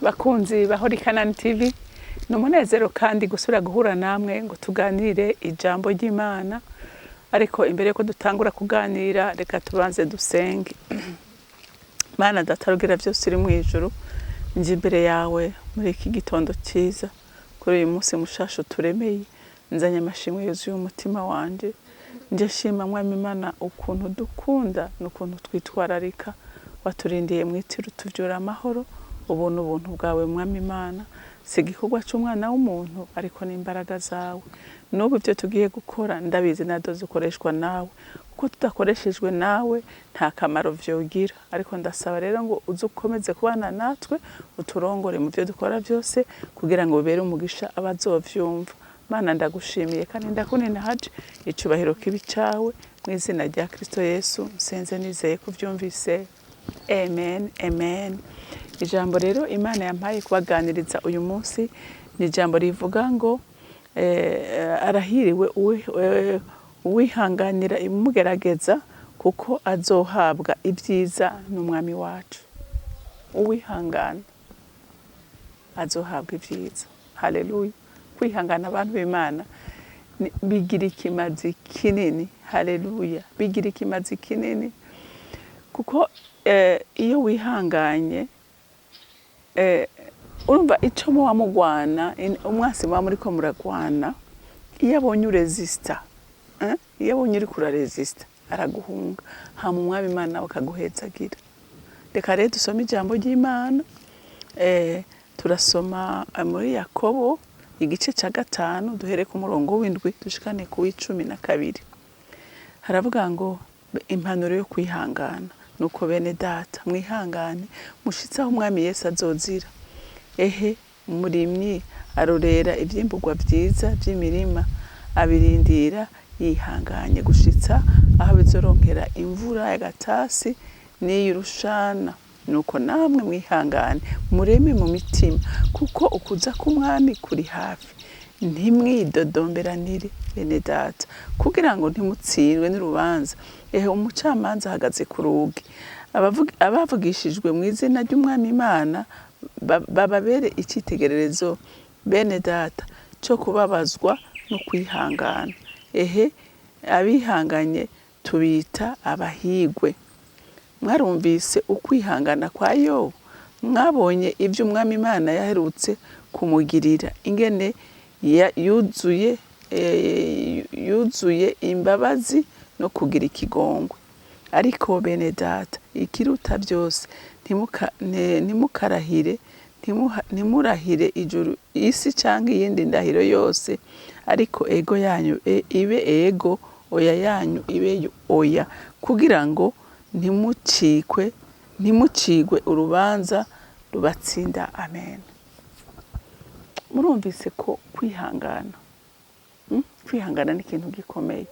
Bakunzi ba Holy Canaan TV, ni umunezero kandi gusubira guhura namwe ngo tuganire ijambo ry'Imana. Ariko imbere yuko dutangura kuganira, reka tubanze dusenge. Mana Data rugira byose uri mu ijuru, nje imbere yawe muri iki gitondo cyiza, kuri uyu munsi mushasha uturemeye, nzanye amashimwe yuzuye umutima wanje. Nje nshima, Mwami Imana, ukuntu dukunda n'ukuntu twitwararika, waturindiye mwitiro, utuvyura amahoro. Ubu ni ubuntu bwawe, Mwami Imana, si igikorwa c'umwana w'umuntu, ariko n'imbaraga zawe. N'ubu ibyo tugiye gukora, ndabizi nado zikoreshwa nawe, kuko tudakoreshejwe nawe nta kamaro vyogira. Ariko ndasaba rero ngo uze ukomeze kubana natwe, uturongore mu byo dukora byose, kugira ngo bibere umugisha abazovyumva. Mana, ndagushimiye kandi ndakuninahaje, icubahiro kibi cawe. Mu izina rya Kristo Yesu nsenze nizeye kuvyumvise, amen, amen. Ijambo rero Imana yampaye kubaganiriza uyu munsi ni ijambo rivuga ngo arahiriwe uwihanganira imugerageza, kuko azohabwa ibyiza n'Umwami wacu. Uwihangana azohabwa ibyiza. Haleluya! Kwihangana, abantu b'Imana, bigira ikimazi kinini. Haleluya! Bigira ikimazi kinini, kuko iyo wihanganye, urumva ico muba mugwana, umwasi muba muriko muragwana, iyo abonye uresista, iyo abonye uriko uraresista, araguhunga, hama Umwami Imana nawe akaguhezagira. Reka rero dusome ijambo ry'Imana. Turasoma muri Yakobo igice ca 5, duhere ku murongo w'7 dushikane ku w'12. Haravuga ngo impanuro yo kwihangana. Nuko bene Data, mwihangane mushitse aho Umwami Yesu azozira. Ehe, umurimyi arorera ivyimburwa vyiza vy'imirima, abirindira yihanganye gushitsa aho bizoronkera imvura y'agatasi n'iy'urushana. Nuko namwe mwihangane, mureme mu mitima, kuko ukuza k'Umwami kuri hafi. Ntimwidodomberanire, bene Data, kugira ngo ntimutsindwe n'urubanza. Ehe, umucamanza ahagaze ku rugi. Abavugishijwe mu izina ry'Umwami Imana bababere icyitegererezo, bene Data, cyo kubabazwa no kwihangana. Ehe, abihanganye tubita abahigwe. Mwarumvise ukwihangana kwa Yobu, mwabonye ibyo Umwami Imana yaherutse kumugirira, ingene yuzuye imbabazi no kugira ikigongwe. Ariko bene Data, ikiruta byose, ntimukarahire, ntimurahire ijuru, isi cyangwa iyindi ndahiro yose, ariko ego yanyu ibe ego, oya yanyu ibe oya, kugira ngo ntimucigwe urubanza rubatsinda. Amen. Murumvise ko kwihangana, Kwihangana ni ikintu gikomeye.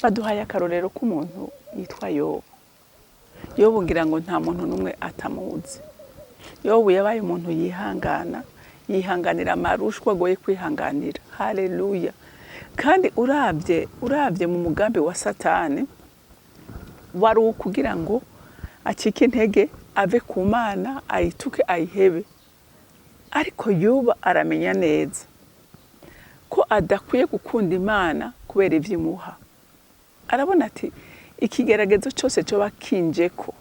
Baduhaye akarorero k'umuntu yitwa Yobu. Yobu, ngira ngo nta muntu n'umwe atamuzi. Yobu yabaye umuntu yihangana, yihanganira amarushwa agoye kwihanganira. Haleluya! Kandi uravye mu mugambi wa Satani wari uwo kugira ngo acike intege, ave ku Mana, ayituke, ayihebe. Ariko Yobu aramenya neza ko adakwiye gukunda Imana kubera ivyo imuha. Arabona ati ikigeragezo cyose coba kinjeko,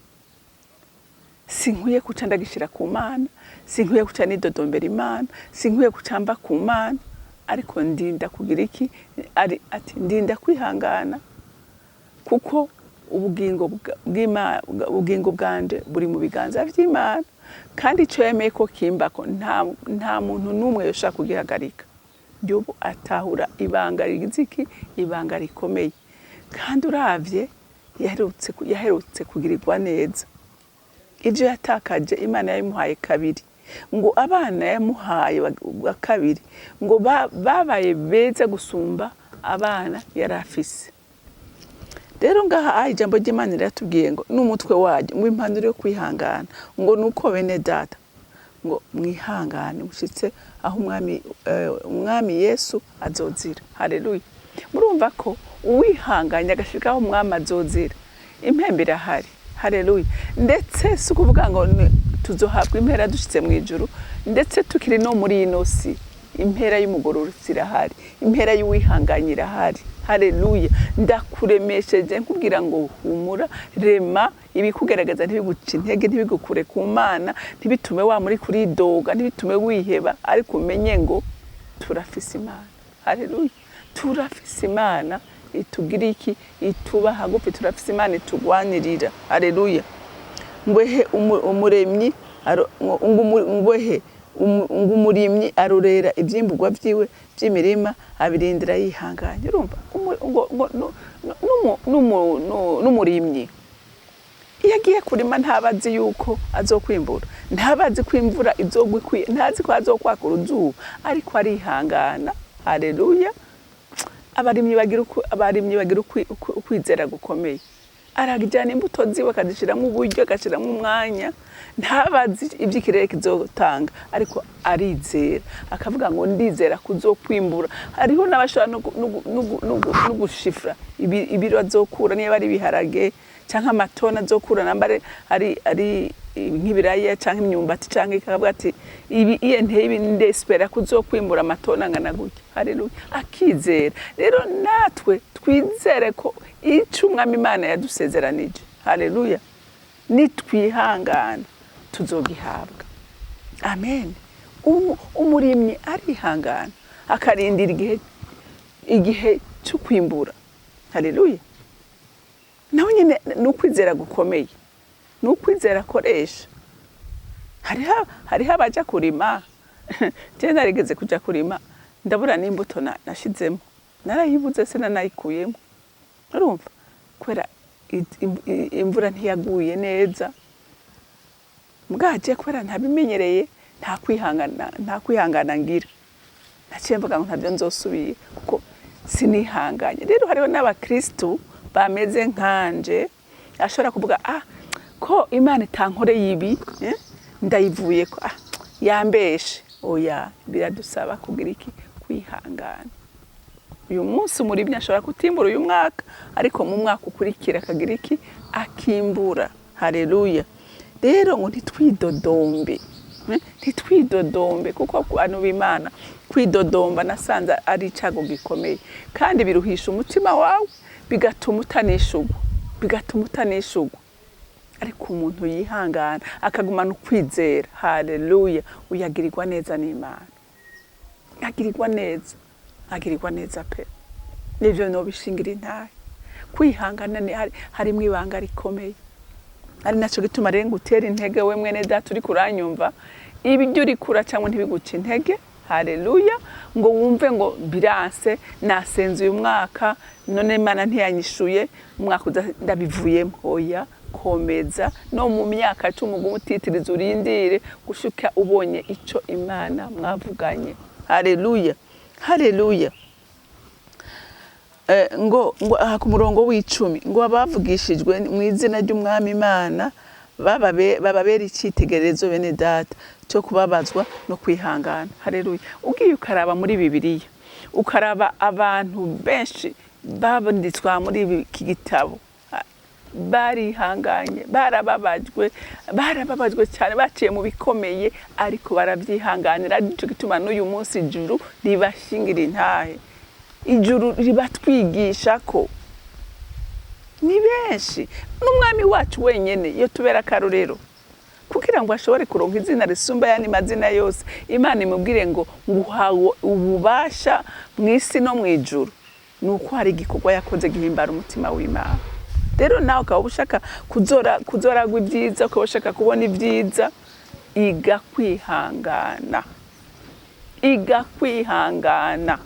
sinkwiye kuca ndagishira ku Mana, sinkwiye kuca nidodombera Imana, sinkwiye kuca mba ku Mana, ariko ndinda kugira iki? Ari ati ndinda kwihangana, kuko ubugingo bwanje buri mu biganza vy'Imana, kandi ico yemeye ko kimbako nta muntu n'umwe yoshobora kugihagarika. Yobu atahura ibanga rigize iki? Ibanga rikomeye. Kandi uravye yaherutse kugirirwa neza, ivyo yatakaje Imana yabimuhaye kabiri. Ngo abana yamuhaye wa kabiri ngo babaye beza gusumba abana yari afise. Rero ngaha ijambo ry'Imana riratubwiye ngo n'umutwe waryo ngo impanuro yo kwihangana, ngo nuko bene Data, ngo mwihangane mushitse aho Umwami Yesu azozira. Haleluya! Murumva ko uwihanganye agashika aho Umwami azozira, impembe irahari. Haleluya. Ndetse si ukuvuga ngo tuzohabwa impera dushitse mu ijuru, ndetse tukiri no muri ino si, impera y'umugororotsi irahari, impera y'uwihanganye irahari. Haleluya. Ndakuremesheje nkubwira ngo humura, rema, ibikugaragaza ntibiguce intege, ntibigukure ku Mana, ntibitume wa muri kuridoga, ntibitume wiheba, ariko umenye ngo turafise Imana. Haleluya. Turafise Imana itugira iki? Ituba hagufi. Turafise Imana itugwanirira. Haleluya. Ngwehe umuremyi ngwehe ngo umurimyi arorera ivyimburwa vyiwe vy'imirima, abirindira yihanganye. Urumva ngo n'umurimyi iyo agiye kurima ntabazi yuko azokwimbura, ntabazi ko imvura izogwa ikwiye, ntazi ko azokwaka uruzuba, ariko arihangana. Haleluya. Abarimyi bagira ukwizera gukomeye. Arajyana imbuto ziwe, akazishyiramo uburyo, agashyiramo umwanya, ntabazi ibyo ikirere kizotanga, ariko arizera, akavuga ngo ndizera kuzokwimbura. Hariho n'abashobora no gushifra ibiro azokura, niba ari ibiharage cyangwa amatona azokura, namba ari nk'ibiraya cyangwa imyumbati, cyangwa ikavuga ati ibi iye nteye ibi, ndespera kuzokwimbura amatona angana gutya. Haleluya. Akizera. Rero natwe twizere ko icyo Umwami Imana yadusezeranije, haleluya, nitwihangana tuzogihabwa. Amen. Umurimyi arihangana, akarindira igihe cyo kwimbura. Haleluya. Nawe nyine ni ukwizera gukomeye, ni ukwizera akoresha. Hariho abaja kurima. Jewe narigeze kuja kurima, ndabura n'imbuto nashizemo, narayibuze, se nanayikuyemo. Urumva, kubera imvura ntiyaguye neza. Bwaje kubera ntabimenyereye, nta kwihangana ngira, naciye mvuga ngo ntabyo nzosubira kuko sinihanganye. Rero hariho n'abakristu bameze nkanje, ashobora kuvuga: "Ah, ko Imana itankoreye ibi, ndayivuye ko, ah, yambeshe." Oya, biradusaba kugira iki? Kwihangana. Uyu munsi umurimyi ashobora kutimbura uyu mwaka, ariko mu mwaka ukurikira akagira iki? Akimbura. Haleluya. Rero ngo ntitwidodombe, ntitwidodombe, kuko abantu b'Imana, kwidodomba nasanze ari icago gikomeye, kandi biruhisha umutima wawe, bigatuma utanishugwa, bigatuma utanishugwa. Ariko umuntu yihangana, akagumana ukwizera, haleluya, uyagirirwa neza n'Imana, agirirwa neza, agirirwa neza pe. Nivyo nobishingira intahe. Kwihangana ni harimwo ibanga rikomeye. Ari naco gituma rero ngutera intege, we mwene data uri kuranyumva, ibyo uri cyangwa ntibiguce intege, haleluya, ngo wumve ngo biranse, nasenze uyu mwaka, none Imana ntiyanyishuye, umwaka uza ndabivuyemo. Oya, komeza. No mu myaka 10 ugume utitiriza, urindire gushuka ubonye ico Imana mwavuganye. Haleluya, haleluya. Ngo aha ku murongo w'10 ngo abavugishijwe mu izina ry'Umwami Imana bababera icyitegererezo, bene data, cyo kubabazwa no kwihangana. Haleluya. Ugiye ukaraba muri Bibiliya, ukaraba abantu benshi babanditswa muri iki gitabo, barihanganye, barababajwe, barababajwe cyane, baciye mu bikomeye, ariko barabyihanganira. Aricyo gituma n'uyu munsi ijuru ribashingira intahe, ijuru ribatwigisha ko ni benshi. N'Umwami wacu wenyine iyo tubera akarorero, kugira ngo ashobore kuronka izina risumba ayandi mazina yose, Imana imubwire ngo nguhawe ububasha mu isi no mu ijuru, ni uko hari igikorwa yakoze gihimbara umutima w'Imana. Rero nawe ukaba ushaka kuzoragwa ibyiza, ukaba ushaka kubona ibyiza, iga kwihangana, iga kwihangana.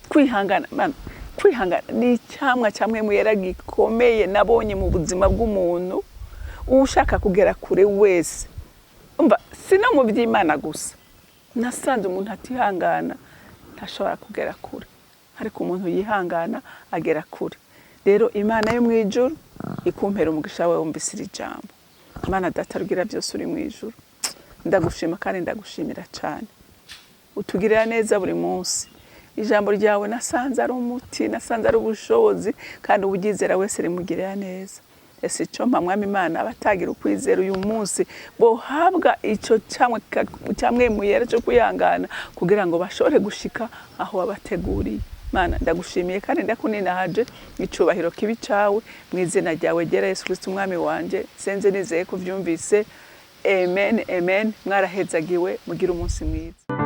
Kwihangana, mana, kwihangana ni icyamwa cya Mpwemu Yera gikomeye nabonye mu buzima bw'umuntu ushaka kugera kure wese. Umva, si no mu by'Imana gusa, nasanze umuntu atihangana ntashobora kugera kure, ariko umuntu yihangana agera kure. Rero Imana yo mu ijuru ikumpera umugisha wawe wumvise iri jambo. Imana Data rugira byose uri mu ijuru, ndagushima kandi ndagushimira cyane, utugirira neza buri munsi. Ijambo ryawe nasanze ari umuti, nasanze ari ubushobozi, kandi uwuryizera wese rimugirira neza. Ese icyo mwami Imana, abatagira ukwizera uyu munsi bohabwa icyo cya Mpwemu Yera cyo kwihangana, kugira ngo bashobore gushika aho wabateguriye. Mana, ndagushimiye kandi ndakuninahaje. Icubahiro kibi cawe, mu izina ryawe ryera Yesu Kristo Umwami wanje senze, nizeye ko uvyumvise. Amen, amen. Mwarahezagiwe, mugire umunsi mwiza.